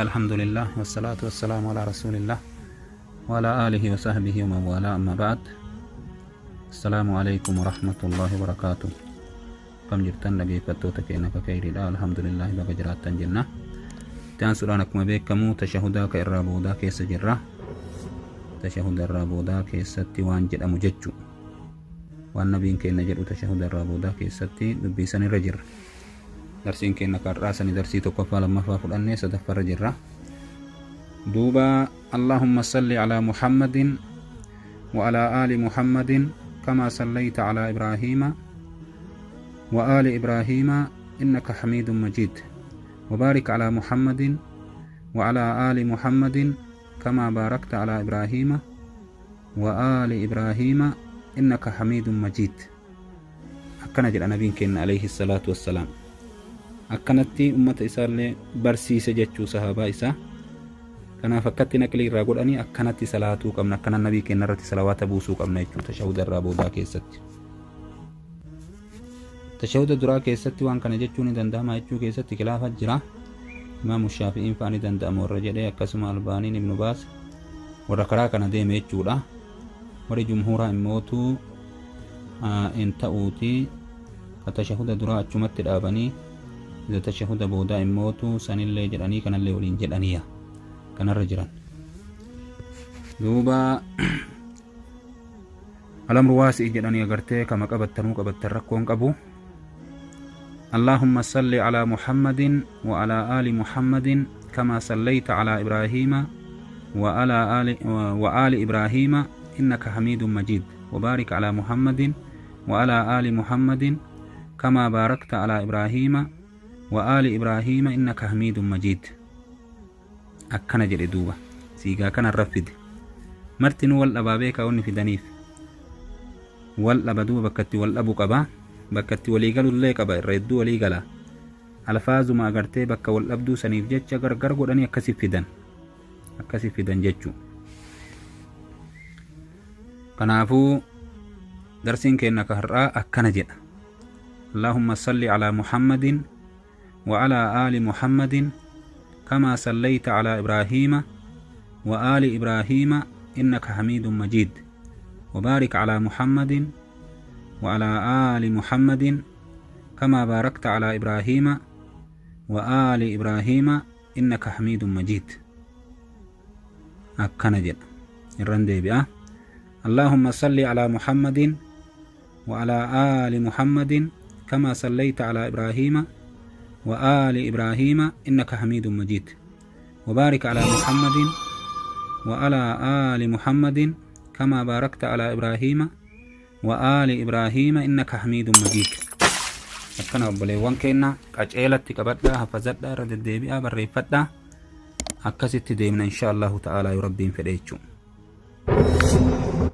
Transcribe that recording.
Alhamdulillah, wassalaatu wassalaamu alaa rasuulillah wa alaa aalihi wa sahbihi wa man waalaa, amma ba'd. Assalaamu alaikum wa rahmatullahi wa barakaatuh. Akkam jirtan dhageeffattoota keenya? Ka kheyriidha, alhamdulillah, baga jiraattan jenna. Itti aansuudhaan akkuma beekamu tashahudaa ka irraa boodaa keessa jirra. Tashahuda irraa boodaa keessatti waan jedhamu jechu, waan nabiin keenya jedhu tashahuda irraa boodaa keessatti dubbii san irra jirra. Darsiin keenya karraa sani darsii tokkoffaa, lammaffaa fudhannee sadaffarra jirra. Duuba اللهم صل على محمد وعلى آل محمد كما صليت على إبراهيم وآل إبراهيم إنك حميد مجيد، وبارك على محمد وعلى آل محمد كما باركت على إبراهيم وآل إبراهيم إنك حميد مجيد. Akkana jedha nabiin keenya عليه الصلاة والسلام. Akkanatti ummata isaallee barsiise jechuu, sahaabaa isaa. Kanaaf akkatti naqlii irraa godhanii akkanatti salaatuu qabna, akkana nabii keenya irratti salawaata buusuu qabna jechuu tashahuda irraa boodaa keessatti. Tashahuda duraa keessatti waan kana jechuun ni danda'ama jechuu keessatti khilaafa jira. Imaamu Shaafi'iin fa'aa ni danda'ama warra jedhee, akkasuma Albaaniin, Ibnu Baas, warra karaa kana deeme jechuudha. Warri jumhuuraa immootu in ta'uuti ka tashahuda duraa achumatti dhaabanii, isa tashahuda boodaa immootu sanillee jedhanii kanallee waliin jedhaniya kanarra jiran. Duuba الأمر واسع jedhanii agartee kama qabattanuu qabattan rakkoon qabu. اللهم صل على محمد وعلى آل محمد كما صليت على إبراهيم وعلى آل وآل إبراهيم إنك حميد مجيد، وبارك على محمد وعلى آل محمد كما باركت على إبراهيم وآل إبراهيم إنك حميد مجيد. Akkana jedhe. Duuba siigaa kana irra fide martinuu wal dhabaa beekaa. Wanni fidaniif wal dhaba. Duuba bakka itti wal dhabu qaba, bakka itti walii galullee qaba. Irra hedduu walii gala. Alfaazuma agartee bakka wal dhabduu saniif jecha gargar godhanii akkasi fidan jechuu. Kanaafuu darsiin keenya ka har'aa akkana jedha: اللهم صل على محمد وعلى آل محمد كما صليت على إبراهيم وآل إبراهيم إنك حميد مجيد، وبارك على محمد وعلى آل محمد كما باركت على إبراهيم وآل إبراهيم إنك حميد مجيد. Akkana jedha, irran deebi'a: اللهم صل على محمد وعلى آل محمد كما صليت على إبراهيم وآل إبراهيم إنك حميد مجيد، وبارك على محمد وعلى آل محمد كما باركت على إبراهيم وآل إبراهيم إنك حميد مجيد. Akkana obboleewwan keenya, qaceelatti qabadhaa, hafazadhaa, irra deddeebi'aa, barreeffadhaa. Akkasitti deemna إن شاء الله تعالى yoo rabbiin fedhe jechuudha.